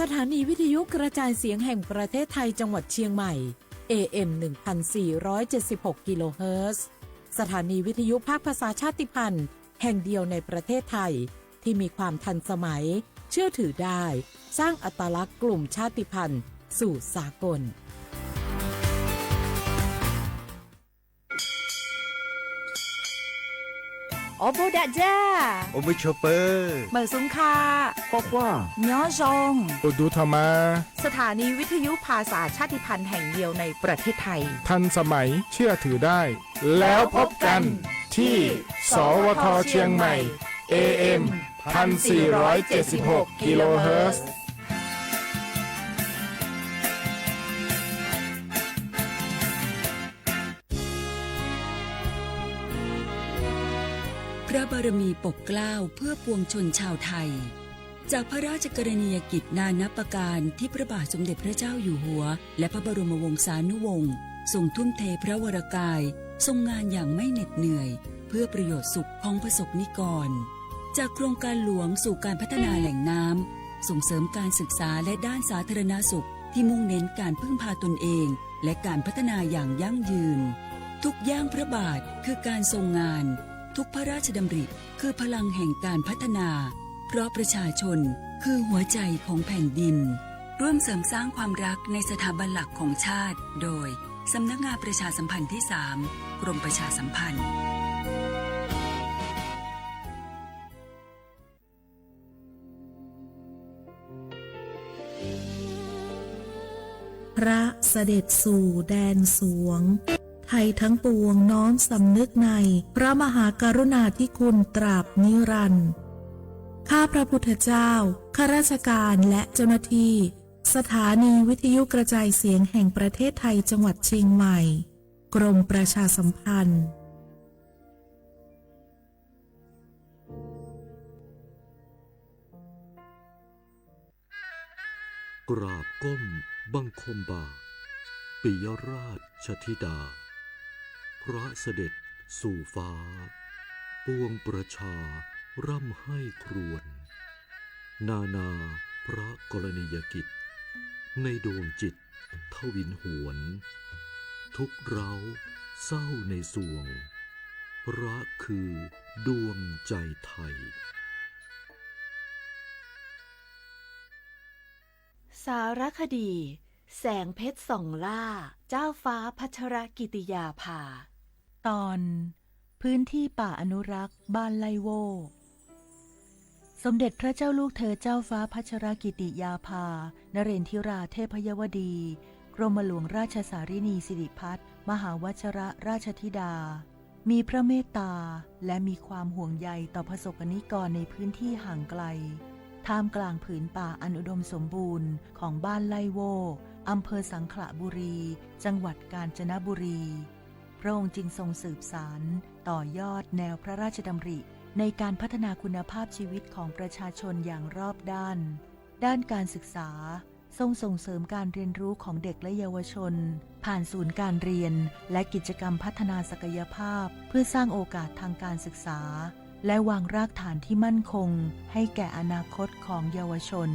สถานีวิทยุกระจายเสียงแห่งประเทศไทยจังหวัดเชียงใหม่ เอ เอ็ม หนึ่งพันสี่ร้อยเจ็ดสิบหก กิโลเฮิรตซ์ สถานีวิทยุภาคภาษาชาติพันธุ์แห่งเดียวในประเทศไทย ที่มีความทันสมัย เชื่อถือได้ สร้างอัตลักษณ์กลุ่มชาติพันธุ์สู่สากล အိၣ်ဘူးဒးကဲ, အိၣ်မုာ်ဆိးပၢၤ, မုာ်ဆူၣ်ခါ, ကွၢ်ကွၢ်, ညီယီၣ်, အိၣ်ဒူထီၣ်မး, สถานีวิทยุภาษาชาติพันธุ์แห่งเดียวในประเทศไทย ทันสมัย เชื่อถือได้ แล้วพบกันที่ สวท เชียงใหม่ เอ เอ็ม พันสี่ร้อยเจ็ดสิบหก กิโลเฮิรตซ์ พระบารมีปกเกล้าเพื่อปวงชนชาวไทย จากพระราชกรณียกิจนานับประการที่พระบาทสมเด็จพระเจ้าอยู่หัว และพระบรมวงศานุวงศ์ทรงทุ่มเทพระวรกาย ทรงงานอย่างไม่เหน็ดเหนื่อย เพื่อประโยชน์สุขของประสบนิกร จากโครงการหลวงสู่การพัฒนาแหล่งน้ำ ส่งเสริมการศึกษาและด้านสาธารณสุขที่มุ่งเน้นการพึ่งพาตนเอง และการพัฒนาอย่างยั่งยืน ทุกย่างพระบาทคือการทรงงาน ทุกพระราชดำริคือพลังแห่งการพัฒนา เพราะประชาชนคือหัวใจของแผ่นดิน ร่วมเสริมสร้างความรักในสถาบันหลักของชาติ โดย สำนักงานประชาสัมพันธ์ที่สาม กรมประชาสัมพันธ์ พระเสด็จสู่แดนสวง ไทยทั้งปวงน้อมสำนึกในพระมหากรุณาธิคุณตราบนิรันดร์ ข้าพระพุทธเจ้า ข้าราชการและเจ้าหน้าที่ สถานีวิทยุกระจายเสียงแห่งประเทศไทยจังหวัดเชียงใหม่ กรมประชาสัมพันธ์ กราบก้มบังคมบาท ปิยราชธิดา พระเสด็จสู่ฟ้า ปวงประชาร่ำไห้ครวญ นานาพระกรณียกิจ ในดวงจิตทวินหวน ทุกข์ร้าวเศร้าในสวง พระคือดวงใจไทย สารคดี แสงเพชรส่องล่า เจ้าฟ้าพัชรกิติยาภา ตอน พื้นที่ป่าอนุรักษ์บ้านไล่โว่ สมเด็จพระเจ้าลูกเธอเจ้าฟ้าพัชรกิติยาภา นเรนทิราเทพยวดี กรมหลวงราชสารินีสิริพัฒน์ มหาวชรราชธิดา มีพระเมตตา และมีความห่วงใยต่อประสบกรณิกรในพื้นที่ห่างไกล ท่ามกลางผืนป่าอันอุดมสมบูรณ์ของบ้านไล่โว่ อำเภอสังขละบุรี จังหวัดกาญจนบุรี พระองค์จึงทรงสืบสานต่อยอดแนวพระราชดำริในการพัฒนาคุณภาพชีวิตของประชาชนอย่างรอบด้าน ด้านการศึกษา ทรงส่งเสริมการเรียนรู้ของเด็กและเยาวชน ผ่านศูนย์การเรียนและกิจกรรมพัฒนาศักยภาพ เพื่อสร้างโอกาสทางการศึกษา และวางรากฐานที่มั่นคงให้แก่อนาคตของเยาวชน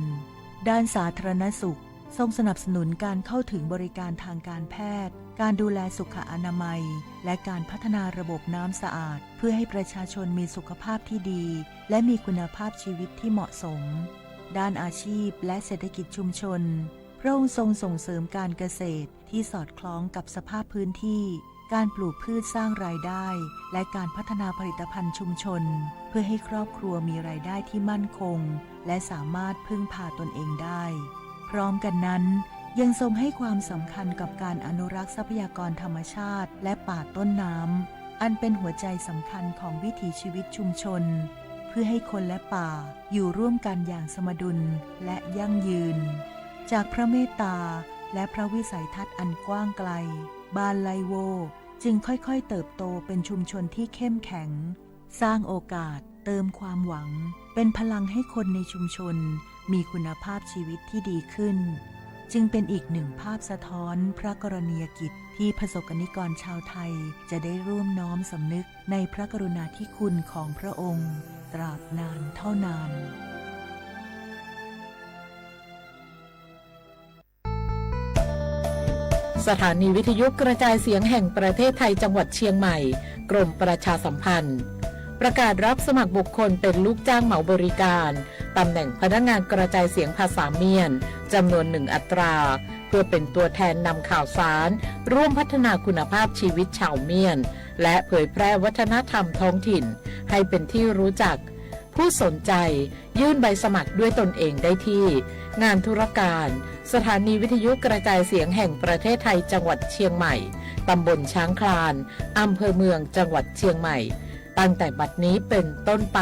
ด้านสาธารณสุข ทรงสนับสนุนการเข้าถึงบริการทางการแพทย์ การดูแลสุขอนามัย และการพัฒนาระบบน้ำสะอาด เพื่อให้ประชาชนมีสุขภาพที่ดี และมีคุณภาพชีวิตที่เหมาะสม ด้านอาชีพและเศรษฐกิจชุมชน พระองค์ทรงส่งเสริมการเกษตรที่สอดคล้องกับสภาพพื้นที่ การปลูกพืชสร้างรายได้ และการพัฒนาผลิตภัณฑ์ชุมชน เพื่อให้ครอบครัวมีรายได้ที่มั่นคง และสามารถพึ่งพาตนเองได้ พร้อมกันนั้น ยังทรงให้ความสำคัญกับการอนุรักษ์ทรัพยากรธรรมชาติและป่าต้นน้ำ อันเป็นหัวใจสำคัญของวิถีชีวิตชุมชน เพื่อให้คนและป่าอยู่ร่วมกันอย่างสมดุลและยั่งยืน จากพระเมตตาและพระวิสัยทัศน์อันกว้างไกล บ้านไล่โว่จึงค่อยๆเติบโตเป็นชุมชนที่เข้มแข็ง สร้างโอกาส เติมความหวัง เป็นพลังให้คนในชุมชนมีคุณภาพชีวิตที่ดีขึ้น จึงเป็นอีกหนึ่งภาพสะท้อนพระกรณียกิจที่ประสบกรณิกรชาวไทยจะได้ร่วมน้อมสำนึกในพระกรุณาธิคุณของพระองค์ตราบนานเท่านาน ส สถานีวิทยุกระจายเสียงแห่งประเทศไทยจังหวัดเชียงใหม่ กรมประชาสัมพันธ์ ประกาศรับสมัครบุคคลเป็นลูกจ้างเหมาบริการ ตำแหน่งพนักงานกระจายเสียงภาษาเมียน จำนวนหนึ่งอัตรา เพื่อเป็นตัวแทนนำข่าวสาร ร่วมพัฒนาคุณภาพชีวิตชาวเมียน และเผยแพร่วัฒนธรรมท้องถิ่น ให้เป็นที่รู้จัก ผู้สนใจ ยื่นใบสมัครด้วยตนเองได้ที่ งานธุรการ สถานีวิทยุกระจายเสียงแห่งประเทศไทยจังหวัดเชียงใหม่ ตำบลช้างคลาน อำเภอเมืองจังหวัดเชียงใหม่ ตั้งแต่บัดนี้เป็นต้นไป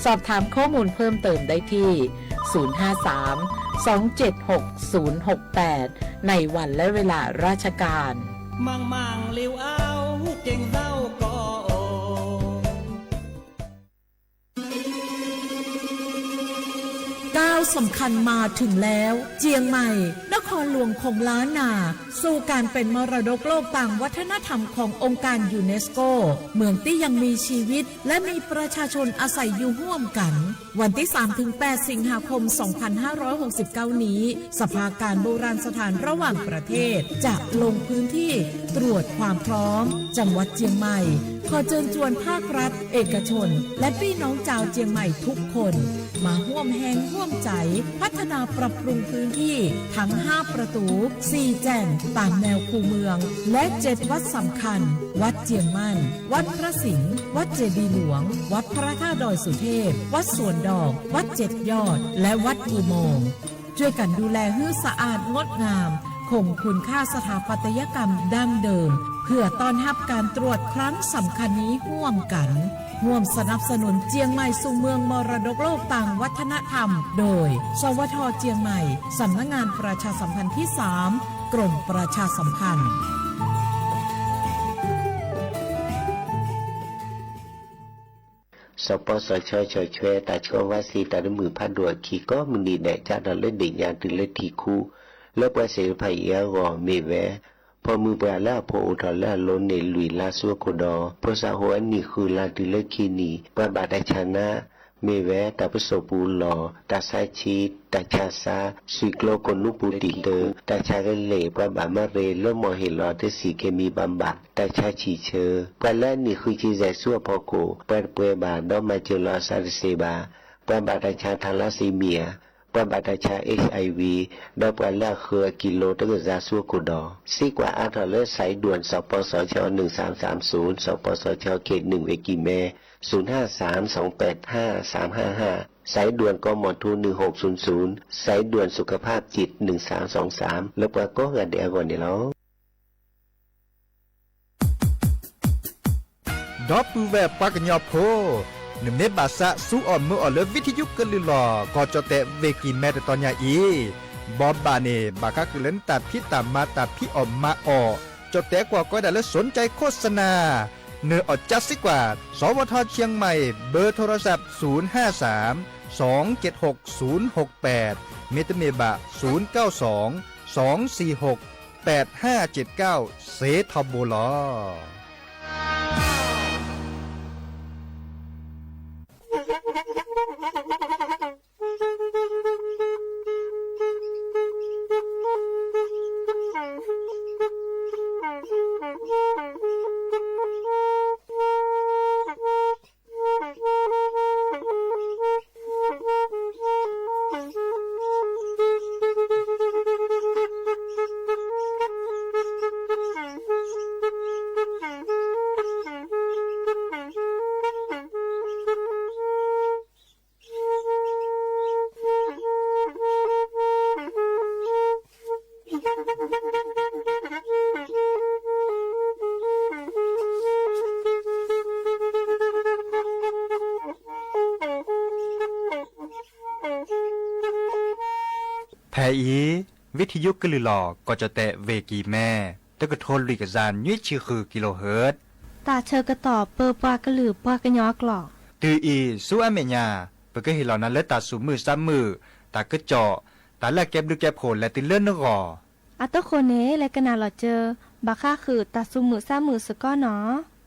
สอบถามข้อมูลเพิ่มเติมได้ที่ ศูนย์ห้าสาม สองเจ็ดหก ศูนย์หกแปด ในวันและเวลาราชการ ก้าวสำคัญมาถึงแล้ว เจียงใหม่ นครหลวงของล้านนา สู่การเป็นมรดกโลกตามวัฒนธรรมขององค์การยูเนสโก เมืองตี้ยังมีชีวิต และมีประชาชนอาศัยอยู่ร่วมกัน วันที่สามถึงแปด สิงหาคม สองพันห้าร้อยหกสิบเก้า นี้ สภาการโบราณสถานระหว่างประเทศ จะลงพื้นที่ตรวจความพร้อม จังหวัดเจียงใหม่ ขอเชิญชวนภาครัฐ เอกชน และพี่น้องชาวเจียงใหม่ทุกคน มาร่วมแฮงร่วมใจ๋ พัฒนาปรับปรุงพื้นที่ทั้งห้าประตู สี่แจ่ง ตามแนวคูเมือง และเจ็ดวัดสำคัญ วัดเจียงมั่น วัดพระสิงห์ วัดเจดีย์หลวง วัดพระธาตุดอยสุเทพ วัดสวนดอก วัดเจ็ดยอด และวัดอุโมงค์ ช่วยกันดูแลหื้อสะอาดงดงาม คงคุณค่าสถาปัตยกรรมดั้งเดิม เพื่อต้อนรับการตรวจครั้งสำคัญนี้ร่วมกัน ร่วมสนับสนุนเจียงใหม่สู่เมืองมรดกโลกตามวัฒนธรรม โดย สวท เจียงใหม่ สำนักงานประชาสัมพันธ์ที่สาม กรมประชาสัมพันธ์ สปสช ဆီၣ်ထွဲတၢ်ဆှၢဝါစ့တၢ်တမုာ်ဖးဒိၣ် ခံကိးမုၢ်နံၤဒဲး ကၢ်ထီၣ်လၢဒ့ၣ်ညါတုၤလၢထံၣ်ခူ လၢပှၤသ့ၣ်တဖၣ်အံၤအဂီၢ် မ့ၢ်ဝဲ ဖီၣ်မုၢ်ပှၢ်လၢအဖိအိၣ်ထီၣ်လၢအလိၤန့ၣ် လွံၢ်လါဆူအခိၣ်ဒီး ဖိစးဟိၣ်အနံၣ်ဃုလါတုၤလၢခံနံၣ် ပှၤဘၣ်တၢ်ဆါနါ မ့ၢ်ဝဲ တၢ်ပစိာ်ပူၤလီၢ်, တၢ်ဆါဆံး, တၢ်ဆါစၢ်, စွံၣ်ကျိကိၣ်နူပူၤတံာ်တၢ်, တၢ်ဆါကလဲၢ်, ပှၤဘၣ်မၤရ့လၢမီၢ်ဟ့ၣ်လီၤတဆံးကဲမံၤဘၣ်ဘၣ်, တၢ်ဆါဆံၣ်ဆၢ, ပှၤလၢအနံၣ်ဃုဆံယဲၢ်ဆူအဖီခိၣ် ပှၤတပှဲၤဘၣ် ဒီးမၤစၢၤလီၤအသးတသ့ဘၣ်, ပှၤဘၣ်တၢ်ဆါထါလါစ့မံၤဧါ, ပှၤဘၣ်တၢ်ဆါ HIV ဒီးပှၤလၢအဃၢၤအကံလိတကဇါဆူအခိၣ်ဒီး စံးကွၢ်အါထီၣ်လၢ စးဒွဲၣ် စပစချ หนึ่งสามสามศูนย์, စပစချ เขตหนึ่ง เวกีแม ศูนย์ห้าสาม สองแปดห้า สามห้าห้า, สายด่วน กมท หนึ่งหกศูนย์ศูนย์, สายด่วนสุขภาพจิต หนึ่งสามสองสาม လၢပှၤကိးဂၤဒဲးအဂီၢ်န့ၣ်လီၤ. ဒီပုၢ်ဝဲၢ်ပှၤကညီဖိ, နမ့ၢ်ဘၣ်သးစူအီၣ်မုာ်အီၣ်လၢ ဝံထယုကလုၢ်လီၤ ကီၢ်ကၠီၣ်တဲၣ် ဝ့ၢ်ကံၢ်မဲ တတီၤညါအံၤ, ဘိးဘၣ်န့ၣ် ဘၣ်ဃးဃုာ်လၢနတၢ်ဖံးတၢ်မၤတၢ်ဖံးအီၣ်မၤအီၣ်, ကၠီၣ်တဲၣ်ကွၢ်ကီဒၣ်လၢ สนใจโฆษณา နအီၣ်ကၠါစ့ၢ်ကီး สวท เชียงใหม่ เบอร์โทรศัพท์ ศูนย์ห้าสาม สองเจ็ดหก ศูนย์หกแปด မ့တမ့ၢ်ဘၣ် ศูนย์เก้าสอง สองสี่หก แปดห้าเจ็ดเก้า စ့ထီဘိလီၤ. ဖဲအံၤ ဝံထယုကလုၢ်လီၤ ကီၢ်ကၠီၣ်တဲၣ် ဝ့ၢ်ကံၢ်မဲ တကထိလွံၢ်ကယၤနွံဆံဃု kilohertz တၢ်ဆၢကတီၢ်ပၢပှၤကလုာ်ပှၤကညီကျိာ် တုၤအံၤဆူအမဲာ်ညါ ပကဟ့ၣ်လီၤနၤလၢတၢ်သူၣ်မုာ်သးမုာ် တၢ်ကစီၣ် တၢ်လၢအကဲဘျုးကဲဖှိၣ်လဲၤတုၤလၢနဂီၢ် အတဃိန့ၣ် လဲၤကနၣ်လီၤစၢၤ ဘၣ်ဃးဃုာ်တၢ်သူၣ်မုာ်သးမုာ်စ့ၢ်ကီးနီၤ.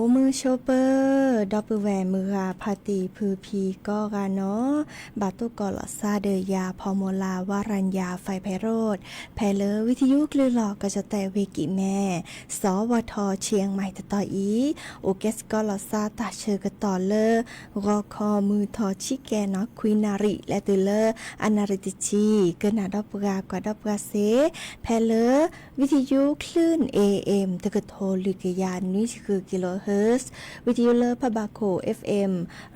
အိၣ်မုာ်ဆိးပၢၤ ဒီပုၢ်ဝဲၢ်မုၢ်ဂၤဖါတံၢ်ဖုဖံကိးဂၤနီၢ်, ဘၣ်တိၢ်ကီးလိာ်သးဒီးယၤ ဖီမီၤလၤ ဝါရၣ်ယၤ ဖဲးဖဲးရိၣ်, ဖဲလၢဝံသယုကလုၢ်လီၤ ကီၢ်ကၠီၣ်တဲၣ်ဝ့ၢ်ကံၣ်မဲ စီၤဝီၤထီၣ်ဆ့ၣ်အမဲၣ်တတီၤအံၤ, အိၣ်ကဲစ့ၢ်ကီးလိာ်သးတၢ်ဆၢကတီၢ်လၢ ဂီၤခီမုၢ်ထီၣ်ဆံကဲနီၢ် ခွံနၣ်ရံၣ် လဲၤတုၤလၢအနၣ်ရံၣ်တဆံ, ကနၣ်ဒီးပှၤကွၢ်ဒီးပှၤစ့ၢ် ဖဲလၢ ဝံသယုကလုၢ် A M တကထိလွံၢ်ကယၤနွံဆံဃု kilohertz, ဝံသယုလၢဖးဘၣ်ခိၣ် F M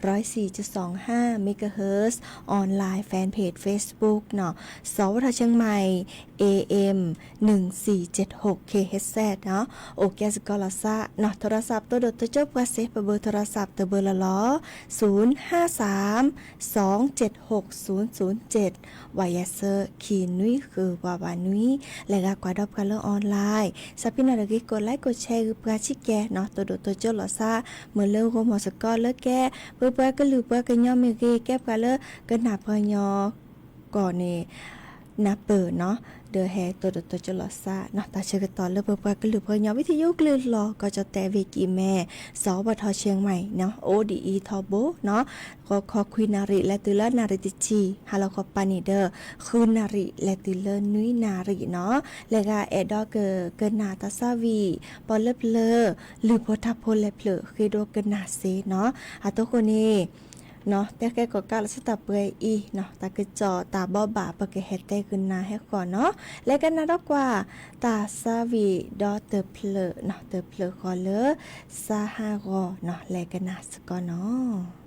ร้อยสี่จุดสองห้า megahertz, online fan page Facebook နီၢ် စီၤဝီၤထီၣ်ဆ့ၣ်အမဲၣ် A M หนึ่งสี่เจ็ดหก K H Z နီၢ်, အိၣ်ကဲစ့ၢ်ကီးလိာ်သးနီၢ် โทรศัพท์ တိၢ်ဒိၣ်တိၢ်ကၠိပှၤစ့ၢ် ပဘၢ โทรศัพท์ တဘၢလီၤလီၤ ศูนย์ห้าสาม สองเจ็ดหกศูนย์ศูนย์เจ็ด ဝးယဲၢ်ဆၢ ခံနွံဃု ဝးဝးနွံ, လဲၤဂၤကွၢ်ဒီးပှၤလၢ online, စးဖံနီၢ်တဂ့ၤ ကိးlikeကိးshare ဂ့ၤပှၤဆံကဲနီၢ် တိၢ်ဒိၣ်တိၢ်ကၠိလိာ်သး မ့ၢ်လၢဂီၢ်မီၢ်စ့ၢ်ကီးလၢကဲ ပှၤကလုာ်ပှၤကညီမ့ၢ်ဂ့ၤ ကဲပှၤလၢကနၢ်ပှၤကညီ ကီၢ်န့ၣ် နၢ်ပၢၢ်နီၢ် ဒီးဟဲတိၢ်ဒိၣ်တိၢ်ကၠိလိာ်သးနီၢ် တၢ်ဆၢကတီၢ်လၢပပှၤကလုာ်ပှၤကညီ ဝံသယုကလုၢ်လီၤ ကီၢ်ကၠီၣ်တဲၣ်ဝ့ၢ်ကံၣ်မဲ စီၤဝီၤထီၣ်ဆ့ၣ်အမဲၣ်နီၢ် အိၣ်ဒ်အံၤထီဘိနီၢ်, ဂီၤခီခွံနၣ်ရံၣ် လဲၤတုၤလၢနၣ်ရံၣ်တဆံ, ဟါလီၤခီပၤန့ၣ်ဒီး ဃုနၣ်ရံၣ် လဲၤတုၤလၢနွံနၣ်ရံၣ်နီၢ်, လဲၤဂၤအဲၣ်ဒိးကကနၣ်တၢ်သးဝံၣ် ပှၤလၢပျၢၤ လုၢ်ဖိထါဖိလဲၤဖျၢၣ် ဃ့ဒိကနၣ်စ့နီၢ်, အသိးဃိန့ၣ် နီၢ် တဲဃဲကီးကးလီၤဆူတၢ်ပှဲၤအံၤနီၢ် တၢ်ကစီၣ်တၢ်ဘိးဘၣ် ပကဟဲတဲကနၣ်ဟဲဃီနီၢ်, လဲၤကနၣ်ဒီးကွၢ် တၢ်သးဝံၣ်ဒီးတဖျၢၣ်နီၢ် တဖျၢၣ်ဃီလၢ စါဟးဂီၤနီၢ် လဲၤကနၣ်စ့ၢ်ကီးနီၢ်.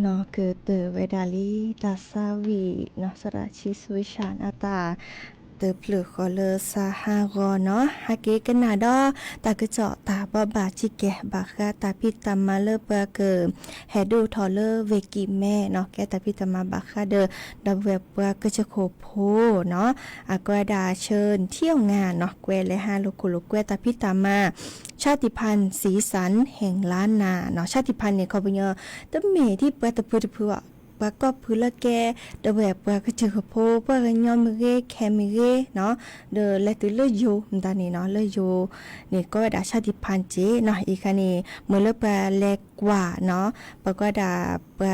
နီၢ်ကတၢၢ်ဝဲဒၣ်လံ တၢ်သးဝံၣ်နီၢ် သရၣ်ဆံးစူစၢ်အတၢ် တဖျၢၣ်ဃီလၢစါဟါဂီၤနီၢ် ဟဲက့ၤကနၣ်ဒီး တၢ်ကစီၣ်တၢ်ဘိးဘၣ်စ့ၢ်ကီး ဘၣ်ဃးတၢ်ဖံးတၢ်မၤလၢပှၤက ဟဲဒုးအိၣ်ထီၣ်လၢဝ့ၢ်ကံၣ်မဲနီၢ် ကဲတၢ်ဖံးတၢ်မၤဘၣ်ဃးဒီး ဒီပုၢ်ဝဲၢ်ပှၤကစၢၢ်ခိၣ်ဖိနီၢ် အကဲဝဲဒၣ်ဆၢထံအီၣ်ငါနီၢ် ကွဲးလဲၤဟးလိာ်ခိၣ်လိာ်ကွဲတၢ်ဖံးတၢ်မၤ ชาติพันธุ์สีสันแห่งล้านนาနီၢ် ชาติพันธุ์န့ၣ် ခီပညီ တမ့ၢ်ဒ်ပှၤတဖုတဖုဘၣ် ပှၤကိးဖုလၢကဲ ဒီပုၢ်ဝဲၢ်ပှၤကစၢၢ်ခိၣ်ဖိ ပှၤကညီမ့ၢ်ဂ့ၤ ခဲမ့ၢ်ဂ့ၤနီၢ် ဒီးလဲၤတုၤလၢယိၤမတၤန့ၣ်နီၢ် လၢယိၤန့ၣ် ကဲဝဲဒၣ် ชาติพันธุ์ က့နီၢ် အံၤခါန့ၣ် မ့ၢ်လၢပှၤလဲၤကွၢ်နီၢ် ပှၤကဲဝဲဒၣ်ပှၤ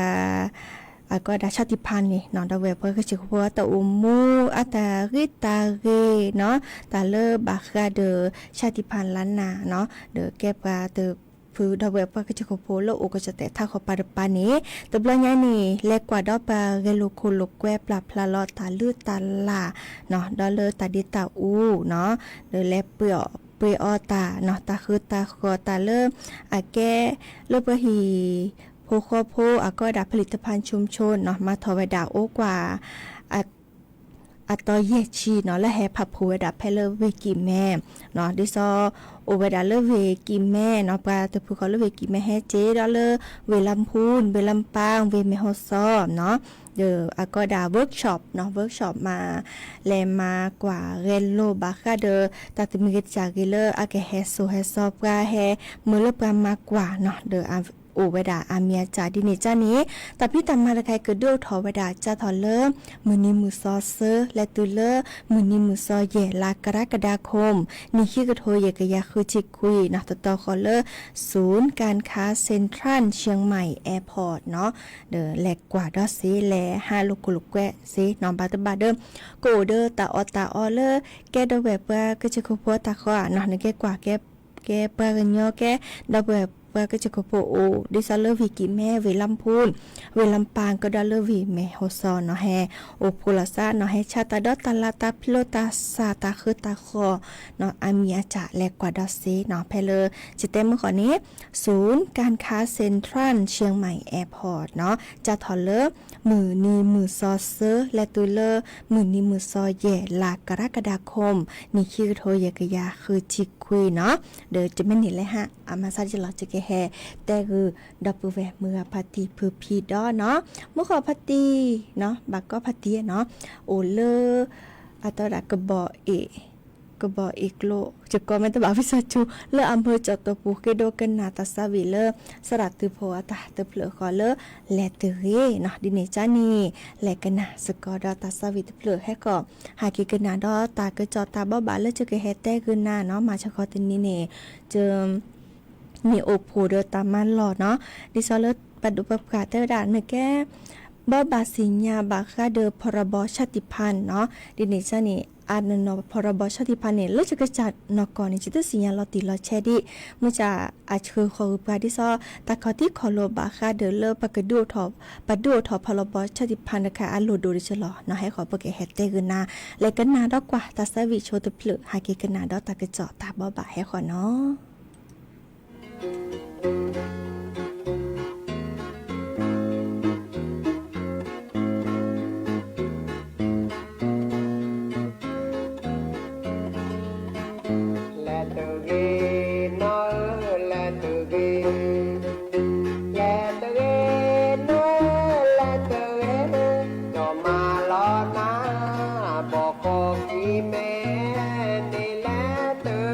အကဲဝဲဒၣ် ชาติพันธุ์ န့ၣ်နီၢ် ဒီပုၢ်ဝဲၢ်ပှၤကစၢၢ်ခိၣ်ဖိ အတၢ်အိၣ်မူ အတၢ်ဂ့ၢ်တၢ်ဂ့ၤနီၢ် တၢ်လၢဘၣ်ဃးဒီး ชาติพันธุ์ ล้านนาနီၢ် ဒီးကဲပှၤတဖု ဒီပုၢ်ဝဲၢ်ပှၤကစၢၢ်ခိၣ်ဖိလၢအိၣ်ကစၢၢ်တဲာ်ထးခီပၤတပၤန့ၣ် တဘျီညါန့ၣ် လဲၤကွၢ်ဒီးပှၤဂဲၤလိာ်ခိၣ်လိာ်ကွဲ ပျၢ်ဖျါလီၤတၢ်လုၢ်တၢ်လၢ်နီၢ် ဒီးလၢတၢ်ဒ့တၢ်အူနီၢ် ဒီးလဲၤပှ့ၤအီၣ်ပှ့ၤအီတၢ်နီၢ် တၢ်ဃုတၢ်ဃီၤ တၢ်လၢအကဲ လၢပှၤဟံၣ်ဖိဃီဖိ အကဲဝဲဒၣ် ผลิตภัณฑ์ชุมชนနီၢ် မၤထီၣ်ဝဲဒၣ်အိၣ်ကွၢ် အတီၤယဲၢ်ဆံနီၢ် လၢဟဲဖးဖှိၣ်ဝဲဒၣ်ဖဲလၢဝ့ၢ်ကံၣ်မဲနီၢ် ဒ်သိး အိၣ်ဝဲဒၣ်လၢဝ့ၢ်ကံၣ်မဲနီၢ် ပှၤတဖုဃီလၢဝ့ၢ်ကံၣ်မဲ ဟဲက့ၤဒီးလၢ ဝ့ၢ်လါဖူၣ် ဝ့ၢ်လါပၢ် ဝ့ၢ်မဲၢ်ဟီၣ်စီနီၢ် ဒီးအကဲဝဲဒၣ် workshopနီၢ် workshop မၤ လဲၤမၤကွၢ်ဂဲၤလိာ်ဘၣ်ဃးဒီး တၢ်တမံၤဂ့ၤတၢ်ဂ့ၤလၢအကဟဲစိာ်ဟဲစီပှၤ ဟဲမၤလၢပှၤမၤကွၢ်နီၢ် ဒီး အိၣ်ဝဲဒၣ်အါမံၤအါကၢ် ဒ်န့ၣ်ကါန့ၣ် တၢ်ဖံးတၢ်မၤတခါအံၤ ကဒုးအိၣ်ထီၣ်ဝဲဒၣ် စးထီၣ်လၢ မုၢ်နံၤမုၢ်သီဆၢ လဲၤတုၤလၢ မုၢ်နံၤမုၢ်သီယဲၢ် လါကရကဒါခိၣ် နံၣ်ခံကထိယဲၢ်ကယၤဃုဆံခွံနီၢ် တတီၤဃီၤလၢ ศูนย์การค้าเซ็นทรัลเชียงใหม่ airport နီၢ် ဒီးလဲၤကွၢ်ဒီးစ့ လဲၤဟးလိာ်ခိၣ်လိာ်ကွဲစ့နီၢ် ဘၣ်တဘၣ်ဒီး ကအိၣ်ဒီးတၢ်အီၣ်တၢ်အီလၢ ကဲဒီပုၢ်ဝဲၢ်ပှၤကစၢၢ်ခိၣ်ဖိတၢ်ဃီနီၢ် နကဲကွၢ်ကဲ ကဲပှၤကညီကဲ ဒီပုၢ်ဝဲၢ်ပှၤကစၢၢ်ခိၣ်ဖိအိၣ် ဒ်သိးလၢဝ့ၢ်ကံၣ်မဲ ဝ့ၢ်လါဖူၣ် ဝ့ၢ်လါပၢ် ကဒီးလၢဝ့ၢ်မဲၢ်ဟီၣ်စီနီၢ် ဟဲအိၣ်ဖှိၣ်လိာ်သးနီၢ် ဟဲဆါတၢ်ဒီးတၢ်လၢတၢ်ဖျိတၢ်စၢ်တၢ်ဃုတၢ်ဃီၤနီၢ် အါမံၤအါကၢ် လဲၤကွၢ်ဒီးစ့နီၢ် ဖဲလၢ ယတဲမုၢ်ဃီန့ၣ် ศูนย์การค้าเซ็นทรัลเชียงใหม่ airport နီၢ် စးထီၣ်လၢ မုၢ်နံၤမုၢ်သီဆၢ လဲၤတုၤလၢ မုၢ်နံၤမုၢ်သီယဲၢ် လါကရကဒါခိၣ် နံၣ်ခံကထိယဲၢ်ကယၤဃုဆံခွံနီၢ် ဒီးတမ့ၢ်န့ၣ်လဲၣ်ဟါ အမၤဆါယလီၤ ယကဟဲတဲဂုာ် ဒီပုၢ်ဝဲၢ်မုၢ်ဂၤဖါတံၢ်ဖုဖံဒီးနီၢ် မုၢ်ဃီဖါတံၢ်နီၢ် ဘၣ်ကီဖါတံၢ်နီၢ် အိၣ်လၢ အတၢ်ဝဲဒၣ်ကဘီအ့ၣ် ကဘီအ့ၣ်ကျိ ယကီမ့ၢ်တဘၣ်ဝံသးစူၤ လၢအမၢကၠီၣ်တီၢ်ပူၤဃ့ဒိကနၣ်တၢ်သးဝံၣ်လၢ သရၣ်သုးဖိအတၢ်တဖျၢၣ်ဃီလၢ လဲၤတဂ့ၤနီၢ် ဒ်န့ၣ်ကါန့ၣ် လဲၤကနၣ်စ့ၢ်ကီးဒီးတၢ်သးဝံၣ်တဖျၢၣ်ဟဲဃီ ဟဲက့ၤကနၣ်ဒီးတၢ်ကစီၣ်တၢ်ဘိးဘၣ်လၢယကဟဲတဲဂုာ်နၤနီၢ် မၤဆါဃီတနံၤန့ၣ် ယ န့ၣ်အိၣ်ဖှိၣ်ဒီးတၢ်မၤလီၢ်နီၢ် ဒ်သိးလၢပဒိၣ်ပပှၢ်တဲဝဲဒၣ် နကဲ ဘိးဘၣ်သ့ၣ်ညါဘၣ်ဃးဒီး พรบชาติพันธุ์ နီၢ် ဒ်န့ၣ်ကါန့ၣ် အနီၢ်နီၢ် พรบชาติพันธุ์ န့ၣ် လၢယကစၢ်နီၢ်ကီၢ်န့ၣ် ယတသ့ၣ်ညါလီၤတံၢ်လီၤဆဲးဒံး မ့ၢ်စ့ၢ်အဆှၢဃီၤဂုာ်ပှၤဒ်သိး တၢ်ခီၣ်ထံးခီၣ်လိာ်ဘၣ်ဃးဒီးလၢပှၤက ပှၤဒုးအိၣ်ထီၣ် พรบชาติพันธุ์ တခါအလိၣ်ဒိၣ်တစဲးလီၤနီၢ် ဟဲဃီၤပကဟဲတဲဂုာ်နၤ လဲၤကနၣ်ဒီးကွၢ်တၢ်သးဝံၣ်ဆိတဖျၢၣ် ဟဲက့ၤကနၣ်ဒီးတၢ်ကစီၣ်တၢ်ဘိးဘၣ်ဟဲဃီနီၢ် လဲၤတဂ့ၤနီၢ်ဧၢ လဲၤတဂ့ၤ, လဲၤတဂ့ၤ နီၢ်ဧၢ လဲၤတဂ့ၤ, ကၠီၣ်မၤလီၤနၤ ဘီၣ်ဃီကံၢ်မဲန့ၣ် လဲၤတဂ့ၤ.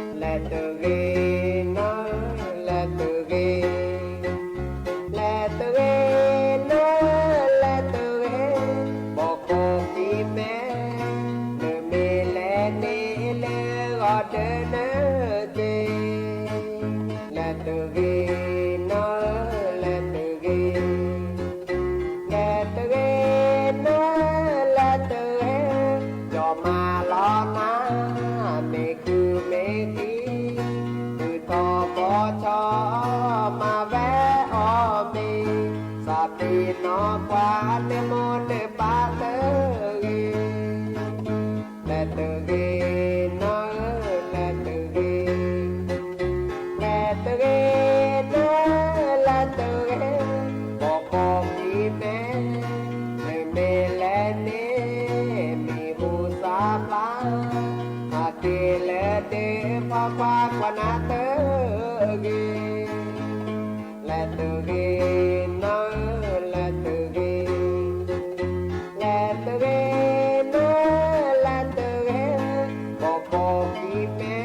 လဲၤတဂ့ၤ နီၢ်ဧၢ လဲၤတဂ့ၤ, လဲၤတဂ့ၤ နီၢ်ဧၢ လဲၤတဂ့ၤ, ဘီၣ်ဃီကံၢ်မဲ နမ့ၢ်လဲၤန့ၣ် လၢဂီၤဒၢနၢက့ၤ. လဲၤတဂ့ၤ နီၢ်ဧၢ လဲၤတဂ့ၤ, လဲၤတဂ့ၤ နီၢ်ဧၢ လဲၤတဂ့ၤ, ကၠီၣ်မၤလီၤနၤ မ့ၢ်ကုၢ်မ့ၢ်ကံၢ်, ကုၢ်ထီၣ်ဘီၣ်ဆီ မၤဝဲအီၤမ့ၢ်, သးပ့ၤနီၣ်ပှၤ နမိၢ်နပၢ်တဂ့ၤ. လဲၤတဂ့ၤ နီၢ်ဧၢ လဲၤတဂ့ၤ, လဲၤတဂ့ၤ နီၢ်ဧၢ လဲၤတဂ့ၤ, ကွၢ်ကွၢ်ကွၢ်နၤတဂ့ၤ, လဲၤတဂ့ၤနီၤဧၢ လဲၤတဂ့ၤ, လဲၤတဂ့ၤနီၤဧၢ လဲၤတဂ့ၤ, ပိာ်ခိၣ်ခံမဲာ်,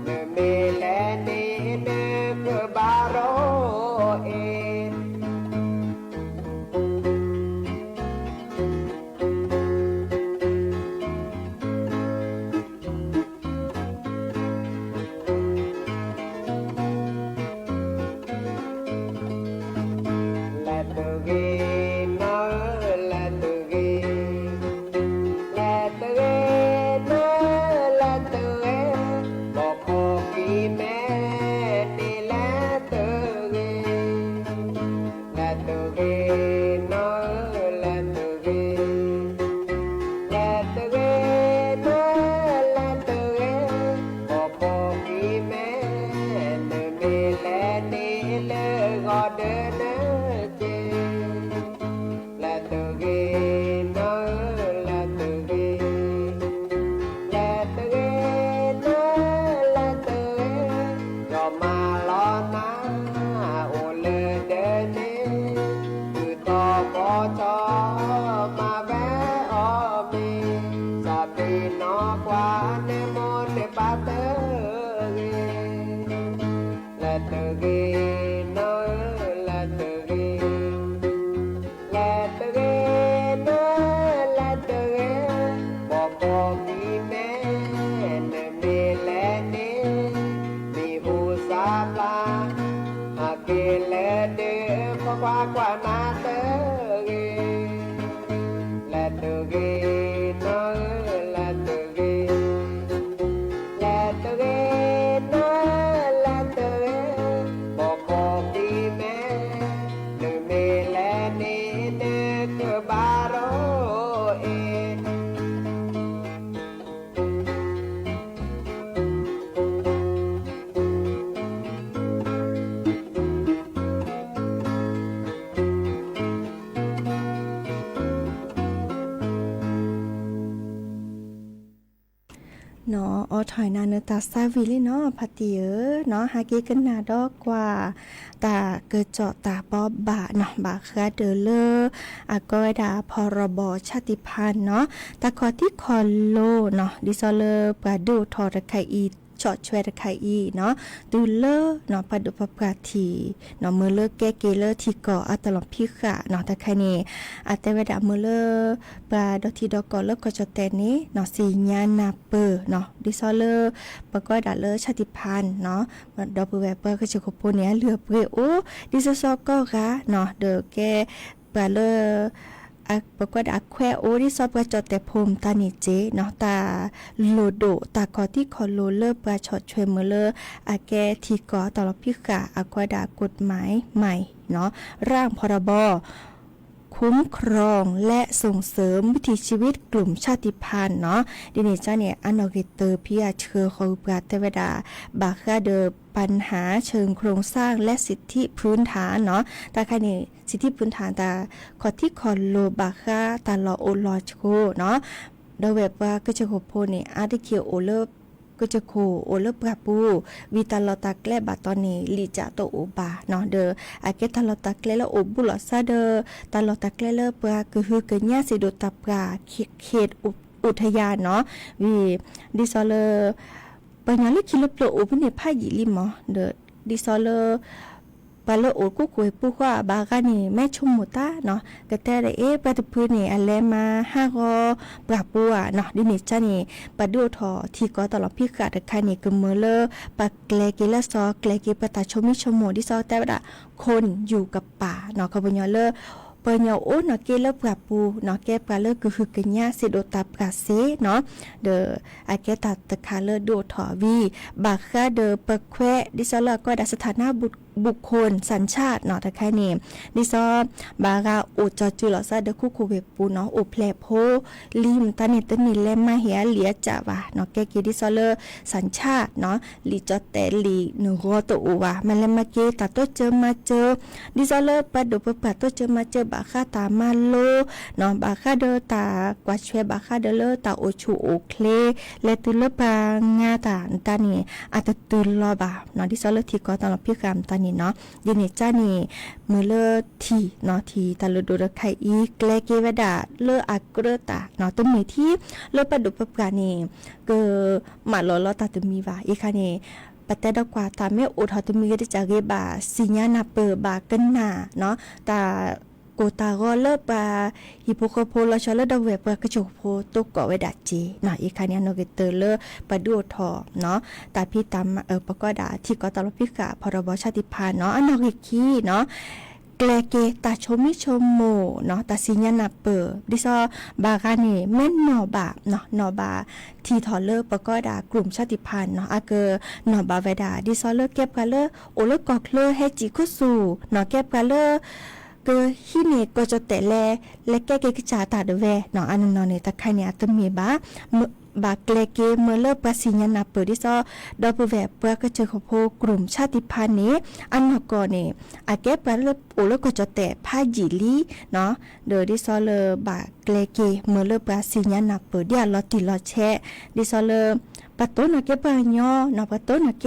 နမ့ၢ်လဲၤန့ၣ် နကဘၣ်ရိအ့ၣ် လဲၤတဂ့ၤနီၤဧၢ လဲၤတဂ့ၤ, လဲၤတဂ့ၤနီၤဧၢ လဲၤတဂ့ၤ, ပိာ်ခိၣ်ခံမဲာ်န့ၣ် လဲၤတဂ့ၤ လဲၤတဂ့ၤနီၤဧၢ လဲၤတဂ့ၤ, လဲၤတဂ့ၤနီၤဧၢ လဲၤတဂ့ၤ, ပိာ်ခိၣ်ခံမဲာ်, နမ့ၢ်လဲၤန့ၣ် လၢဂီၤဒၢနက့ၤ လဲၤတဂ့ၤနီၤဧၢ လဲၤတဂ့ၤ, လဲၤတဂ့ၤနီၤဧၢ လဲၤတဂ့ၤ, ယွၤမၤလီၤနၤ အိၣ်လၢဒၢးန့ၣ်, ဃုာ်ထီၣ်ဘီထီၣ် မၤဝဲအီၤမ့ၢ်, စီၤပ့ၤနီၣ်ကွၢ်န့ၣ်မိၢ်န့ၢ်ပၢ်တဂ့ၤ, လဲၤတဂ့ၤနီၤဧၢ လဲၤတဂ့ၤ လဲၤတဂ့ၤနီၤ လဲၤတဂ့ၤ, ပိာ်ခိၣ်ခံမဲာ်, နမ့ၢ်လဲၤန့ၣ်, မ့ၣ်အူစၢ်ပျၢ်, ဟးက့ၤလၢဒၢး ကွၢ်ကွၢ်ကွၢ်နၤတဂ့ၤ, လဲၤတဂ့ၤနီၤဧၢ လဲၤတဂ့ၤ လဲၤတဂ့ၤနီၤ လဲၤတဂ့ၤ, ပိာ်ခိၣ်ခံမဲာ်, နမ့ၢ်လဲၤန့ၣ် နကဘၣ်ရိအ့ၣ် နီၣ်အိးထီၣ်နၤနတၢ်သးဝံၣ်လံနီၤ ဖါတံၢ်ဧၢ, နီၣ်ဟဲက့ၤကနၣ်ဒီးကွၢ် တၢ်ကစီၣ်တၢ်ဘိးဘၣ်နီၤ ဘၣ်ဃးဒီးလၢ အကိးဝဲဒၣ် ဖီၣ်ရီဘီၣ်ဆၣ်တံၢ်ဖါနီၤ တၢ်ခီၣ်ထံးခီၣ်လိၤနီၤ ဒ်သိးလၢပှၤဒုးအိၣ်ထီၣ်တခါအံၤ ဆီၣ်ထွဲတခါအံၤနီၤ တုၤလၢနီၤ ပှၤဒုးပှၤပှၢ်ထံးနီၤ မ့ၢ်လၢကဲက့ၤလၢထံကီၢ်အတၢ်လီၢ်ဖံးဃာ်နီၤ တၢ်တခါန့ၣ် အတဲဝဲဒၣ်မ့ၢ်လၢ ပှၤဒီထံဒီကီၢ်လၢကီၢ်ကၠီၣ်တဲၣ်န့ၣ်နီၤ သ့ၣ်ညါနၢ်ပၢၢ်နီၤ ဒ်သိးလၢ ပှၤကိးဝဲဒၣ်လၢဆၣ်တံၢ်ဖါနီၤ ဒီပုၢ်ဝဲၢ်ပှၤကစၢၢ်ခိၣ်ဖိန့ၣ် အလုၢ်အပှ့ၤအိၣ် ဒ်သိးသိးကိးဂၤနီၤ ဒီးကဲ ပှၤလၢ ပှၤကိးဒၣ်အခွဲးအိၣ် ဒ်သိးပှၤကၠီၣ်တဲၣ်ဖိမတၤန့ၣ်က့နီၤ တၢ်လိၣ်ဒိၣ် တၢ်ခီၣ်ထံးခီၣ်လိၤလၢပှၤဆီၣ်ထွဲမ့ၢ်လၢ အကဲထံကီၢ်အတၢ်လီၢ်ဖံးဃာ် အကိးဝဲဒၣ် กฎหมายใหม่နီၤ ร่างพรบ คุ้มครองและส่งเสริมวิถีชีวิตกลุ่มชาติพันธุ์နီၤ ဒ်န့ၣ်ကန့ၣ် အနီၣ်ဂ့ၤတၢၤ ဖံအဆှၢဃီၤဂုၤပှၤတဲဝဲဒၣ် ဘၣ်ဃးဒီး ปัญหาเชิงโครงสร้างและสิทธิพื้นฐานနီၤ တၢ်ခါန့ၣ် สิทธิพื้นฐาน တၢ်ခီၣ်ထံးခီၣ်လိၤ ဘၣ်ဃးတၢ်လီၢ်အိၣ်လီၤဆိနီၤ ဒီးဝဲပှၤကစၢၢ်ခိၣ်ဖိန့ၣ် အါတက့ၢ်အိၣ်လၢ ကစၢၢ်ခိၣ်အိၣ်လၢပှၢ်ပူၤ ဝံၤတၢ်လီၢ်တၢ်ကျဲဘၣ်တီန့ၣ် လံာ်ကၠးတအိၣ်ဘၣ်နီၤ ဒီးအကဲတၢ်လီၢ်တၢ်ကျဲလၢအိၣ်ဘူးလိာ်သးဒီး တၢ်လီၢ်တၢ်ကျဲလၢပှၤကဟုကညးစံးဒိၣ်တၢ်ပှၢ် ခေတ်อุทยานနီၤ ဝံၤ ဒ်သိးလၢ ပှၤကညီလၢခံလၢပျၢၤအိၣ်ဖဲန့ၣ်ဖးယံာ်လံမး ဒီး ဒ်သိးလၢ ပှၤလၢအိၣ်ကိးကွဲးပူၤဃီဘၣ်ဂၤန့ၣ် မ့ၢ်ဆိကမိၣ်တၢ်နီၤ ကတဲဒ်အံၤ ပှၤတဖုန့ၣ် အလဲၤမၤဟးဂီၤပှၢ်ပူၤဧါနီၤ ဒ်န့ၣ်ကန့ၣ် ပှၤဒုးအိၣ်ထီၣ်ထံကီၢ်တၢ်လီၢ်ဖံးဃာ်တခါန့ၣ် ကမၢလၢ ပှၤကျဲၤက့ၤလၢစီၤ ကျဲၤက့ၤပှၤတၢ်ဆိမိၣ်ဆိကမိၣ် ဒ်သိးတဲဝဲဒၣ် คนอยู่กับป่าနီၤ ခီပညီလၢ ပှၤကညီအိၣ်နီၤက့လၢပှၢ်ပူၤနီၤ ကဲပှၤလၢကဟုကညးစံးဒိၣ်တၢ်ပှၢ်စ့နီၤ ဒီးအကဲတၢ်တခါလၢဒုးအိၣ်ထီၣ်ဝံၤ ဘၣ်ဃးဒီးပခွဲး ဒ်သိးလၢအကိးဝဲဒၣ် สถานะบุตร บุคคล สัญชาติ နီၤ တခါန့ၣ် ဒ်သိး ဘၣ်ဂၤအိၣ်ကၠီၤစုလီၤသးဒီးခိခိၣ်ဂ့ၢ်ပူၤနီၤ အိၣ်ဖျဲၣ်ဖိလံမတၤန့ၣ် တန့ၢ်လဲၤမၤဟ့ၣ်အလံာ်အကၠၣ်ဘၣ်နီၤ ကဲက့ၤဒ်သိးလၢ สัญชาติ နီၤ လံာ်ကၠီၣ်တဲာ်လံာ်နဂီၢ်တအိၣ်ဘၣ် မၤလဲၤမၤက့ၤတၢ်တိစၢၤမၤစၢၤ ဒ်သိးလၢပှၤဒိၣ်ပပှၢ်တိစၢၤမၤစၢၤ ဘၣ်ဃးတၢ်မၤလိနီၤ ဘၣ်ဃးဒီးတၢ်ကွၢ်ဆွဲ ဘၣ်ဃးဒီးလၢတၢ်အိၣ်ဆူၣ်အိၣ်ချ့ လဲၤတုၤလၢပှၤငါတၢ်မတၤန့ၣ် အတတုၤလီၤဘၣ်နီၤ ဒ်သိးလၢထံကီၢ်တၢ်လီၢ်ဖံးဃာ်မတၤန့ၣ်နီၤ ဒ်န့ၣ်ကါန့ၣ် မ့ၢ်လၢထံၣ်နီၤ ထံၣ်တၢ်လုၢ်ဒိၣ်တခါအံၤ ကျဲက့ၤဝဲဒၣ်လၢအကြၢးတၢ်နီၤ တမ့ၢ်ထံလၢပှၤဒိၣ်ပပှၢ်န့ၣ် ကမၣ်လီၤလီၤတၢ်တမံၤဘၣ် အံၤခါန့ၣ် ပတဲဒီးကွၢ်တၢ်မ့ၢ်အိၣ်ထီၣ်တမံၤဂ့ၤတကးဂ့ၤ ဘၣ်စံၣ်ညါနၢ်ပၢၢ် ဘၣ်ကနၣ်နီၤ တၢ်ကိၢ်တၢ်ဂီၤလၢပှၤဟံၣ်ဖိဃီဖိ လီၤဆီလၢဒီပုၢ်ဝဲၢ်ပှၤကစၢၢ်ခိၣ်ဖိ တိကိးဝဲဒၣ်က့ၤနီၤ အံၤခါန့ၣ် အနီၢ်ဂ့ၤတၢၢ်လၢပှၤဒုးအိၣ်ထီၣ်နီၤ တၢ်ဖံးတၢ်မၤ ပကိးဒၣ်ထံကီၢ်တၢ်လီၢ်ဖံးဃာ် ဖီၣ်တၢ်ဘီဆၣ်တံၢ်ဖါနီၤ အနီၢ်ဂ့ၤခံနီၤ ကျဲက့ၤတၢ်ဆိမိၣ်ဆိကမိၣ်နီၤ တၢ်စံၣ်ညါနၢ်ပၢၢ် ဒ်သိးဘၣ်ဂၤန့ၣ် မ့ၢ်နီၢ်ဘၣ်နီၤ နီၢ်ဘၣ်ထံၣ်ထီၣ်လၢပကိးဒၣ် กลุ่มชาติพันธุ์ နီၤ အကနီၢ်ဘၣ်ဝဲဒၣ် ဒ်သိးလၢကဲပှၤလၢအိၣ်လၢကီၢ်ချၢ ဟဲစံၣ်ခူသူၣ်နီၤ ကဲပှၤလၢ ကဟံးန့ၢ်ကီၢ်ကၠီၣ်တဲာ်လဲၣ် လဲၤကဲက့ၤကစၢ်တၢ်ဒၣ်ဝဲနီၤ အနီၢ်နီၢ်န့ၣ် တခါန့ၣ် အတမ့ၢ်ဘၣ် ဘၣ်ကျဲက့ၤမ့ၢ်လၢပှၤစံၣ်ညါနၢ်ပၢၢ် ဒ်သိး ဒီပုၢ်ဝဲၢ်ပှၤကစၢၢ်ခိၣ်ဖိ กลุ่มชาติพันธุ์ န့ၣ် အနီၢ်ကီၢ်န့ၣ် အကဲပှၤလၢအိၣ်လၢကီၢ်ကၠီၣ်တဲာ်ဖးယံာ်လံနီၤ ဒီးဒ်သိးလၢဘၣ်ကျဲက့ၤမ့ၢ်လၢပှၤစံၣ်ညါနၢ်ပၢၢ် ဒ်အ